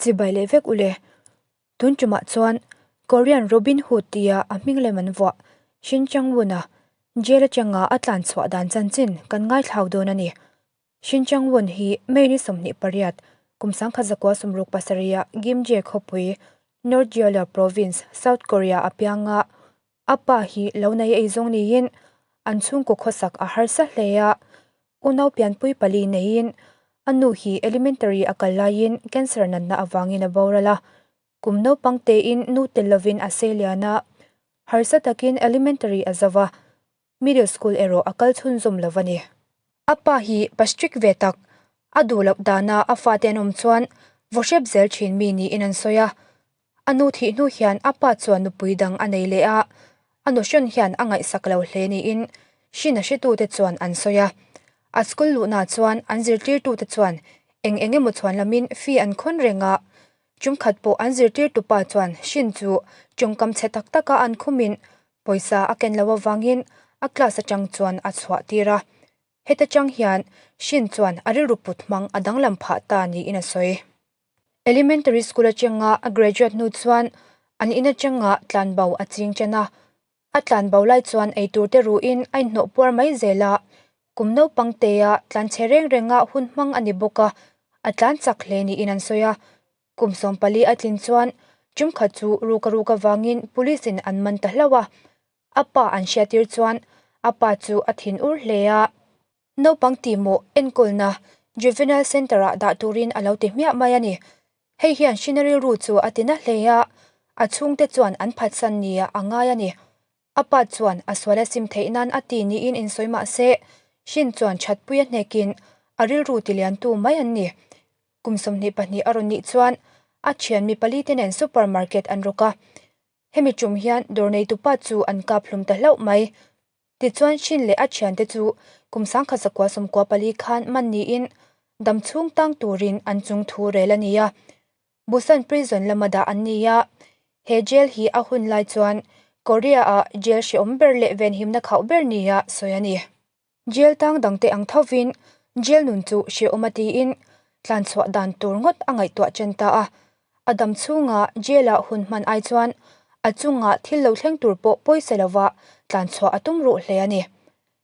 Chibai leh vek ule. Tun tumah chuan Korean Robin Hood tia a hming lem an vuah Shin Chang-won-a jail atanga a tlan chhuah dan chanchin kan ngaithlau dawn a ni. Shin Chang-won hi May ni 28, kum 1967-a Gimje khawpui, North Jeolla Province, South Korea a piang a, a pa hi lo nei eizawng niin an chhungkaw khawsak a harsa hle a, unau pianpui pali neiin a nu hi elementary a kal laiin cancer natna avangin a boral a, kum naupang tein nu tel lovin a sei lian a, harsa takin elementary a zo va. Middle school erawh a kal chhunzawm lo a ni. A pa hi pa strict ve tak, a duh loh dana a fate an awm chuan vaw hrep zel thin mi niin an sawi a. A nu thih hnu hian a pa chuan nupui dang a nei leh a, a nuhrawn hian a ngaihsak lo hle niin hrin a hretute chuan an sawi a. A school luhna chuan an zirtirtute chuan eng eng emaw chhuan lamin fee an khawn reng a, chumkhat pawh an zirtirtupa chuan hrin chu tawngkam chhe tak taka an khumin Pawisa a ken loh avangin a class atang chuan a chhuah tir a, heta tang hian Shin chuan a rilru put hmang a danglam phah ta niin a sawi. Elementary school atanga a graduate hnu chuan an in atanga tlanbo a ching chen a, a tlanbo lai chuan eitur te ruhin a inhnawh puar mai zel a, kum naupang tea tlanchhe reng renga hun hmang a ni bawk a, a tlan chak hle niin an sawi a. Kum 14 a tlin chuan ṭumkhat chu ruk a ruk avangin police in an man ta hlauh a, a pa an hriattir chuan a pa chu a thin ur hle a. Naupang tihmawh enkawlna Juvenile Centre ah dah turin a lo ti hmiah mai a ni. Hei hian Shina rilru chu a ti na hle a, a chhungte chuan an phatsan nia a ngai a ni. A pa chuan a sual a sim theih nan a ti niin insawi mah se, Shin chuan thatpui a hnekin a rilru tiliantu mai an ni. Kum 22 a rawn nih chuan a thian mi pali te nen super market an rawk a. Hemi tum hian dawr neitupa chu an kap hlum ta hlauh mai. Tichuan Shin leh a thiante chu kum 1994 khan man niin dam chhung tang turin an chung thu rel a ni a. Busan Prison lama dah an ni a, he jail hi a hun lai chuan Korea-a jail hrehawm ber leh venhimna khauh ber nia sawi a ni. Jail tang dangte ang thovin jail nun chu hrehawm a tiin tlanchhuah dan tur ngawt a ngaihtuah chen ta a, a dam chhunga jail-a hun hman ai chuan a chunga thil lo thleng tur pawh pawisa lova tlanchhuah a tum ruh hle a ni.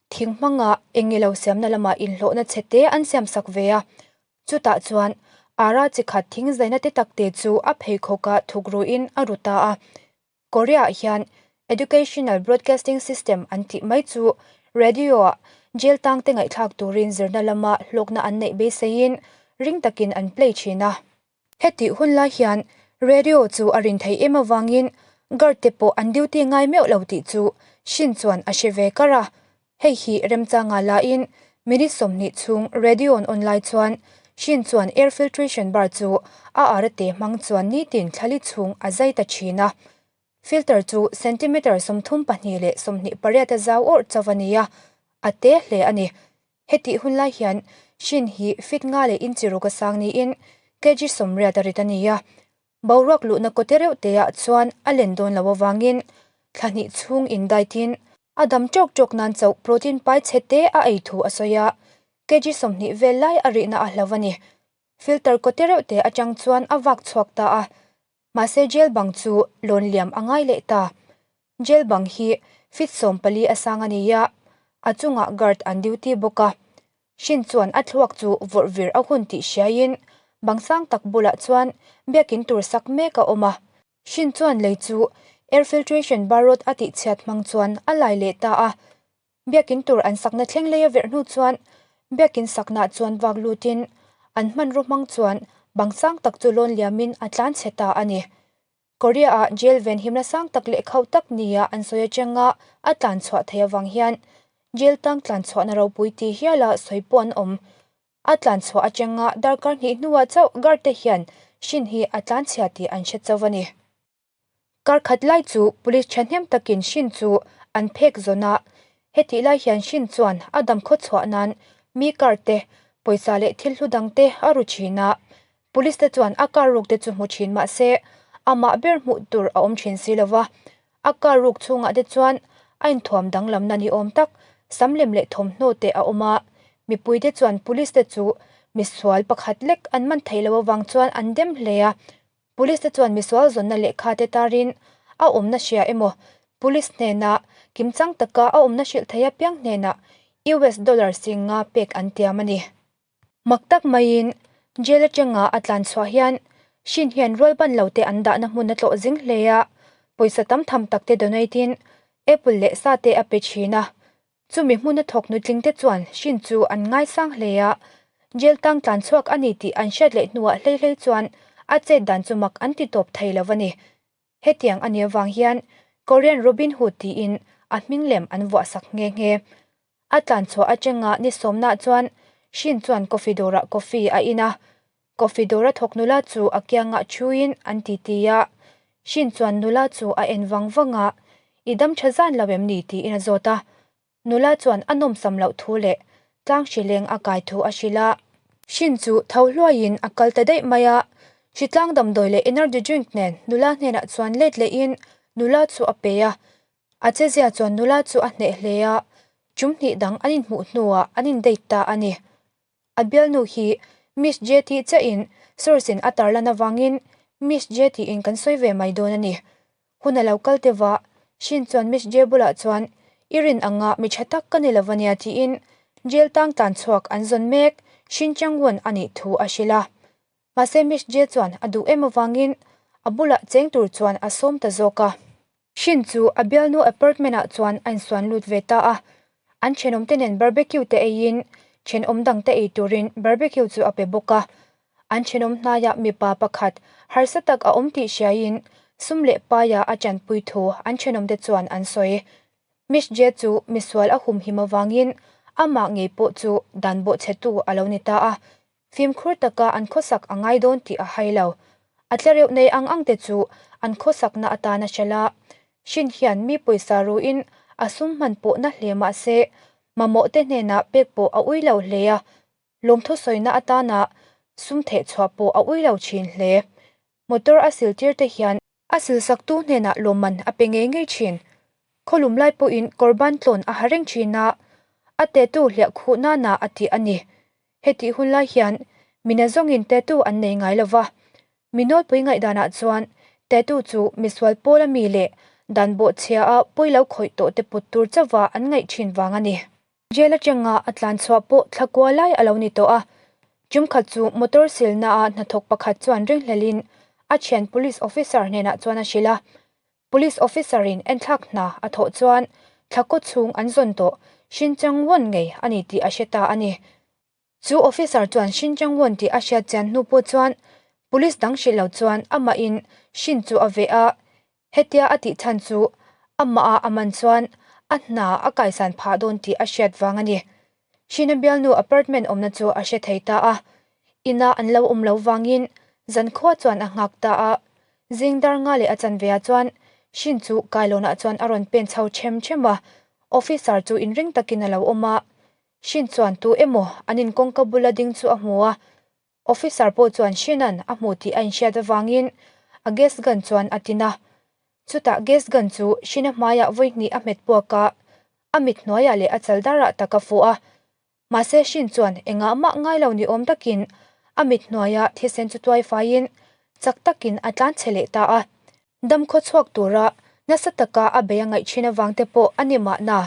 Thing hmanga eng nge lo siamna lamah inhlawhna chhe te an siamsak ve a, Chutah chuan Ara chi khat thing zaina te tak te chu a pheikhawk ah thuk ruin a ru ta a. Korea ah hian Educational Broadcasting System an tih mai chu radio ah jail tang te ngaihthlak turin zirna lama hlawkna an neih beiseiin ring takin an play thin a. Hetih hun lai hian radio chu a rin theih em avangin guard te pawh an duty ngai meuh lo tih chu Shin chuan a hre ve kar a. Hei hi remchanga lain minute 20 chhung radio an on lai chuan Shin chuan air filtration bar chu a arate hmang chuan nitin thlali chhung a zai ta thin a. Filter chu centimeter 32 leh 28 a zau awrh chauh a ni a, a te hle a ni. Hetih hun lai hian Shin hi feet nga leh inch ruk a sang niin kg 80 a rit a ni a. Boruak luhna kawte reuh teah chuan a len dawn lo avangin thla hnih chhung in diet-in a dam tawk tawk nan chauh protein pai chhe te a ei thu a sawi a, kg 20 vel lai a rihna a hlo a ni. Filter kawte reuh te atang chuan a vak chhuak ta a, mahse jail bang chu lawn liam a ngai leh ta. Jail bang hi feet 14 a sang a ni a, a chungah guard an duty bawk a. Shin chuan a thluak chu vawrh vir a hun tih hriaiin bang sang tak bulah chuan biakin tur sak mek a awm a. Shin chuan lei chu air filtration barot a tih chhiat hmang chuan a lai leh ta a. Biakin tur an sakna thleng lei a verh hnu chuan biakin sakna chuan vak lutin an hmanraw hmang chuan bang sang tak chu lawn liamin a tlan chhe ta a ni. Korea-ah jail venhimna sang tak leh khauh tak nia an sawi atanga a tlan chhuah theih avang hian jail tang tlan chhuahna ropui tih hiala sawi pawh an awm. A tlan chhuah atanga darkar hnih hnuah chauh guard te hian Shin hi a tlan chhia tih an hre chauh a ni. Kar khat lai chu police thahnem takin Shin chu an phek zawn a, hetih lai hian Shin chuan a dam khaw chhuah nan mi car te, pawisa leh thil hlu dang te a ru thin a. Police te chuan a car ruk te chu hmu thin mah se amah ber hmuh tur a awm thin si lova, a car ruk chhungah te chuan a inthuam danglamna ni awm tak sam lem leh thawmhnaw te a awm a, mipui te chuan police te chu. misual pakhat lek an man theih loh avang chuan an dem hle a. Police te chuan misual zawnna lehkha te tarin a awmna hria emaw police hnenah kimchang taka a awmna hrilh thei apiang hnenah US dollar singa pek an tiam a ni. Mak tak maiin jail atanga a tlan chhuah hian Shin hian rual ban lo te an dahna hmun a tlawh zing hle a, pawisa tam tham tak te donate in apple leh sa te a pe thin a. Chumi hmuna thawk nutling te chuan Shin chu an ngaisang hle a, jail tang tlan chhuak a ni tih an hriat leh hnuah hlei hlei chuan a chet dan chu mak an ti tawp thei lo a ni. Hetiang a nih avang hian Korean Robin Hood tiin a hming lem an vuahsak nghe nghe. A tlan chhuah atanga ni sawmnah chuan Shin chuan coffee dawrah coffee a in a. Coffee dawra thawk nula chu a kiangah thuin an titi a. Shin chuan nula chu a en vang vang a, I dam tha zan lo em ni? tiin a zawt a. Nula chuan a nawmsam loh thu leh tlang hrileng a kai thu a hrilh a. Shin chu tho hluaiin a kal ta daih mai a, hritlang damdawi leh energy drink nen nula hnenah chuan let lehin nula chu a pe a. A chezia chuan nula chu a hneh hle a, tum hnih dang an inhmuh hnuah an indate ta a ni. A bialnu hi Miss J tih chiahin source in a tarlan avangin Miss J tiin kan sawi ve mai dawn a ni. Hun a lo kal teva, Shin chuan Miss J bulah chuan I rin anga mi tha tak ka ni lo ania tiin jail tang tlan chhuak an zawn mek Shin Chang-won a nih thu a hrilh a. Mahse Miss J chuan a duh em avangin a bulah cheng tur chuan a sawm ta zawk a. Shin chu a bialnu apartment ah chuan a insuan lut ve ta a, an thenawm te nen barbecue te eiin thenawm dang te ei turin barbecue chu a pe bawk a. An thenawm hnaiah mipa pakhat harsa tak a awm tih hriaiin sum leh paia a chanpui thu an thenawm te chuan an sawi. Miss J chu misual a humhim avangin amah ngei pawh chu dan bawhchhetu a lo ni ta a, Fimkhur taka an khawsak a ngai dawn tih a hai lo. A tlareuh nei ang ang te chu an khawsakna atan a hralh a. Shin hian mi pawisa ruin a sum hman pawh na hle mah se, mamawh te hnenah pek pawh a ui lo hle a, lawmthu sawina atana sum theh chhuah pawh a ui lo thin hle. Motor a sil tir te hian a sil saktu hnenah lawmman a pe ngei ngei thin. Khawlum lai pawhin kawrban tlawn a ha reng thin a, a tattoo hliah khuh nana a tih a ni. Hetih hun lai hian mina zawngin tattoo an nei ngai lo va, mi nawlpui ngaihdanah chuan tattoo chu misual pawl ami leh dan bawhchhia a pawi lo khawih tawh te put tur chauha an ngaih thin vang a ni. Jail atanga a tlan chhuah pawh thla kua lai a lo ni tawh a, tumkhat chu motor silna a hnathawk pakhat chuan ringhlelin a thian police officer hnenah chuan a hrilh a. Police officer in enthlak hna a thawh chuan thla kaw chhung an zawn tawh Shin Chang Won ngei a ni tih a hre ta a ni. Chu officer chuan Shin Chang Won tih a hriat chian hnu pawh chuan police dang hrilh lo chuan amahin Shin chu a veh a, Hetia a tih chhan chu amah a man chuan a hna a kaisan phah dawn tih a hriat vang a ni. Shina bialnu apartment awmna chu a hre thei ta a, ina an lo awm lo vangin zankhua chuan a nghak ta a. Zing dar nga leh a chanve ah chuan Shin chu kailawnah chuan a rawn pen chho them them a, officer chu inring takin a lo awm a. Shin chuan tu emaw an in kawngka bula ding chu a hmu a, Officer pawh chuan Shinan a hmu tih a inhriat avangin a gas gun chuan a tin a. Chutah gas gun chu Shina hmaiah vawi hnih a hmet puak a, a mit hnuaiah leh a chal darah tak a fuh a. Mahse Shin chuan engah mah ngai lo ni awm takin a mit hnuaia thisen chu tuai faiin chak takin a tlan chhe leh ta a. Dam khaw chhuak tura nasa taka a bei a ngaih thin avang te pawh a ni mahna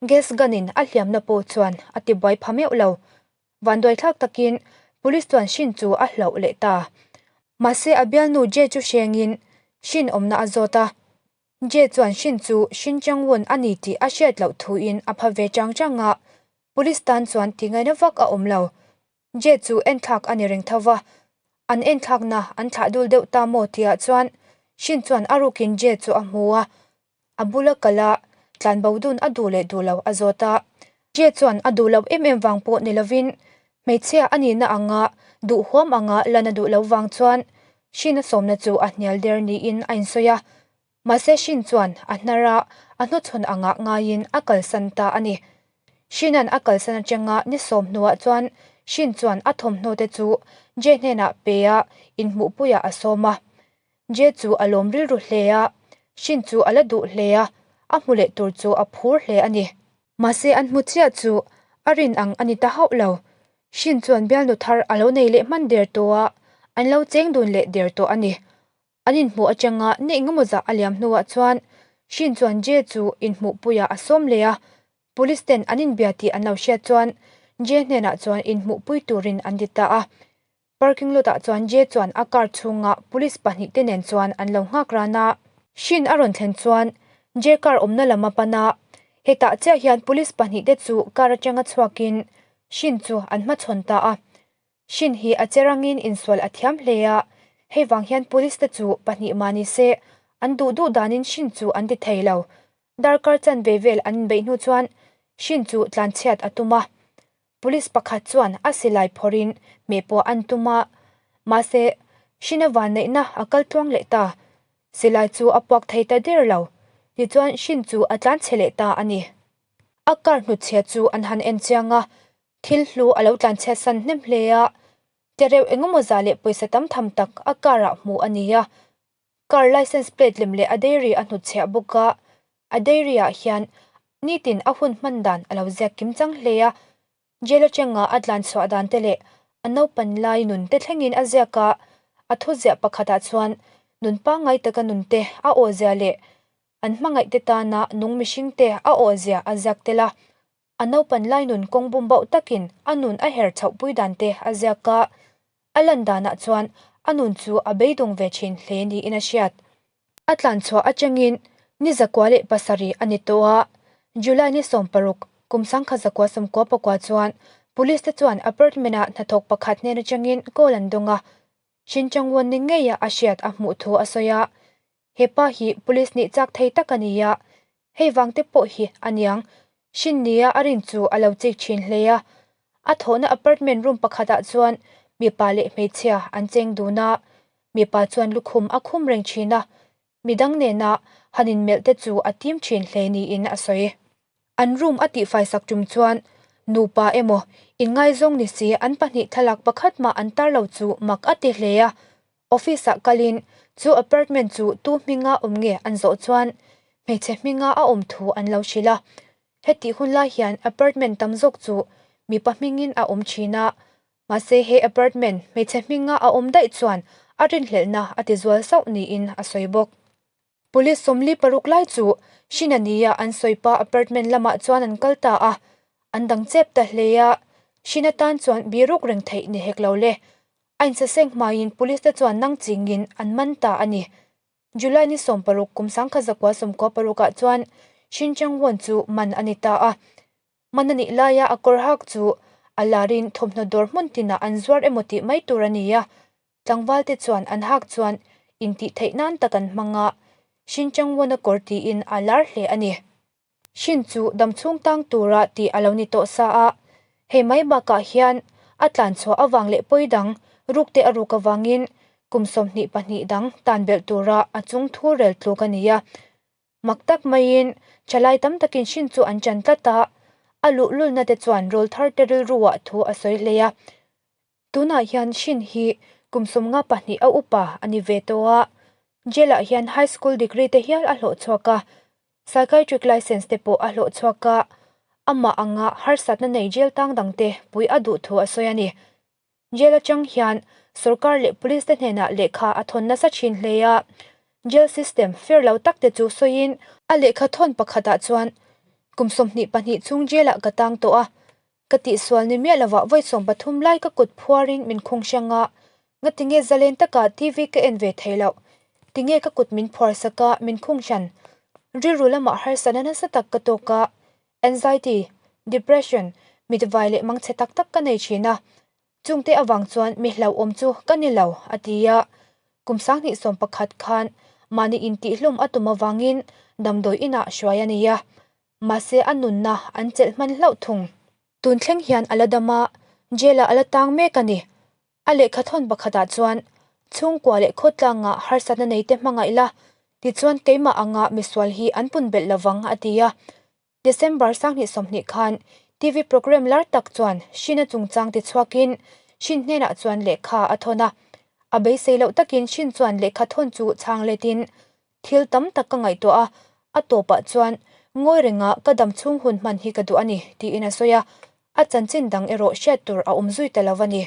gas gun in a hliamna pawh chuan a ti buai pha meuh lo. Vanduaithlak takin Police chuan Shin chu a hlauh leh ta. Mahse a bialnu Jay chu hrengin Shin awmna a zawt a. Jay chuan Shin chu Shin Chang-won a ni tih a hriat loh thuin a pha ve chang chang a, Police tan chuan tingaina vak a awm lo. Jay chu enthlak a ni reng tho va, an enthlakna an thlah dul deuh ta maw tihah chuan Shin chuan a rukin Jay chu a hmu a, A bula kal a, tlanbo dun a duh leh duh lo a zawt a. Jay chuan a duh loh em em vang pawh ni lovin hmeichhia a nihna anga duh huam anga lan a duh loh vang chuan Shin a sawmna chu a hnial der niin a insawi a. Mahse Shin chuan a hnar a, a hnuchhawn angah ngaiin a kalsan ta a ni. Shin-a'n a kalsan atanga ni sawm hnuah chuan Shin chuan a thawmhnaw te chu Jay hnenah pe a, inhmuhpuiah a sawm a. Jay chu a lawm rilru hle a, Shin chu a la duh hle a, a hmu leh tur chu a phur hle a ni. Mahse an hmu chiah chu a rin ang a ni ta hauh lo. Shin chuan bialnu thar a lo nei leh hman der tawh a, an lo cheng dun leh der tawh a ni. An inhmuh atanga ni engemaw zah a liam hnuah chuan Shin chuan Jay chu inhmuhpuiah a sawm leh a, Police ten an inbia tih an lo hriat chuan Jay hnenah chuan inhmuhpui turin an ti ta a. Parking lot ah chuan Jay chuan a car chhunga police pahnihte nen chuan an lo nghak ran a. Shin a rawn thlen chuan Jay car awmna lam a pan a, hetah chiah hian police pahnihte chu car atanga chhuakin Shin chu an hmachhawn ta a. Shin hi a che rangin insual a thiam hle a, hei vang hian police te chu pahnih mah ni se an duh duh danin Shin chu an ti thei lo. Darkar chanve vel an inbeih hnu chuan Shin chu tlanchhiat a tum a. Police pakhat chuan a silai phawrhin hmeh pawh an tum a, mahse Shin-a vanneihna a kal tluang leh ta. Silai chu a puak thei ta der lo. Tichuan Shin chu a tlanchhe leh ta a ni. A car hnutchhia chu an han en chiang a, thil hlu a lo tlanchhiat san hnem hle a, tereuh engemaw zah leh pawisa tam tham tak a car ah hmuh a ni a. Car licence plate lem leh a dairy a hnutchhiah bawk a, a dairy ah hian nitin a hun hman dan a lo ziak kim chang hle a, jail atanga a tlan chhuah dan te leh a naupan lai nun te thlengin a ziak a, a thuziah pakhatah chuan nun pangngai taka nun te a awhzia leh an hmangaih te tana nung mihring te a awhzia a ziak tel a, a naupan lai nun kawng bum bauh takin a nun a her chhoh pui dan te a ziak a, A lan danah chuan a nun chu a beidawng ve thin hle niin a hriat. A tlanchhuah atangin ni 107 a ni tawh a, July ni 16, kum 1999 chuan Police te chuan apartment-ah hnathawk pakhat hnen atangin call an dawng a, Shin Chang-won ni ngeia a hriat a hmuh thu a sawi a. He pa hi Police nih chak thei tak a ni a, hei vang te pawh hi a niang. Hrin nia a rin chu a lo chik thin hle a. A thawhna apartment room pakhatah chuan mipa leh hmeichhia an cheng dun a, mipa chuan lukhum a khum reng thin a, midang nena han inmelh te chu a tim thin hle niin a sawi. An room a tihfai sak tum chuan nupa emaw inngaizawng ni si an pahnih thlalak pakhat mah an tar lo chu mak a ti hle a. Office ah kalin chu apartment chu tu hminga awm nge an zawh chuan hmeichhe hminga a awm thu an lo hrilh a. Hetih hun lai hian apartment tam zawk chu mipa hmingin a awm thin a, mahse he apartment hmeichhe hminga a awm daih chuan a rinhlelhna a ti zual sauh niin a sawi bawk. Police 46 lai chu Shinani-a an sawi pa apartment lamah chuan an kal ta a, an dang chep ta hle a, Shin atan chuan biruk reng theih ni hek lo le. A insaseng hmaiin police te chuan nang chingin an man ta a ni. July ni 16 kum 1996 ah chuan Shin Chang-won chu man a ni ta a. Man a nih laia a kawr hak chu a larin thawmhnaw dawr hmun tinah an zuar emaw tih mai tur a ni a. Tlangval te chuan an hak chuan intih theih nan tak an hmang a, Shin Chang-won-a kawr tiin a lar hle a ni. Shin chu damchhung tang tura tih a lo ni tawh sa a, hei mai bakah hian a tlanchhuah avang leh pawi dang ruk te a ruk avangin kum 22 dang tan belh tura a chung thu rel tluk a ni a. Mak tak maiin thalai tam takin Shin chu an chan tlat a, a luhlulna te chuan rawl thar te rilruah thu a sawi hlei a. Tunah hian Shin hi kum 52 a upa a ni ve tawh a, jail ah hian high school degree te hial a hlawh chhuak a, psychiatric licence te pawh a hlawh chhuak a, amah anga harsatna nei jail tang dang te pui a duh thu a sawi a ni. Jail atang hian sorkar leh police te hnenah lehkha a thawn nasa thin hle a, jail system fair lo tak te chu sawiin a lehkha thawn pakhatah chuan kum 22 chhung jail ah ka tang tawh a, Ka tihsual ni miah lovah vawi 13 lai ka kut phuarin min khung hrang a, ngatinge zalen taka TV ka en ve thei loh? Tinge ka kut min phuar sak a, min khung hran? Rilru lamah harsatna nasa tak ka tawk a, anxiety, depression, mitvai leh mangchhe tak tak ka nei thin a, chungte avang chuan mi hlauhawm chu ka ni lo, a ti a. Kum 2011 khan mahni intihhlum a tum avangin damdawi inah hruai a ni a. Mahse a nunna an chelh hman hlauh thung. Tun thleng hian a la dam a, jail ah a la tang mek a ni. A lehkha thawn pakhatah chuan, Chhungkua leh khawtlanga harsatna nei te hmangaih la, tichuan keimah anga misual hi an pun belh lovang a ti a. December 2020 khan TV programme lar tak chuan Shin-a chungchang ti chhuakin Shin hnenah chuan lehkha a thawn a. A beisei loh takin Shin chuan lehkha thawn chu chhang letin Thil tam tak ka ngaihtuah a, a tawpah chuan ngawi renga ka dam chhung hun hman hi ka duh a ni, tiin a sawi a. A chanchin dang erawh hriat tur a awm zui ta lo a ni.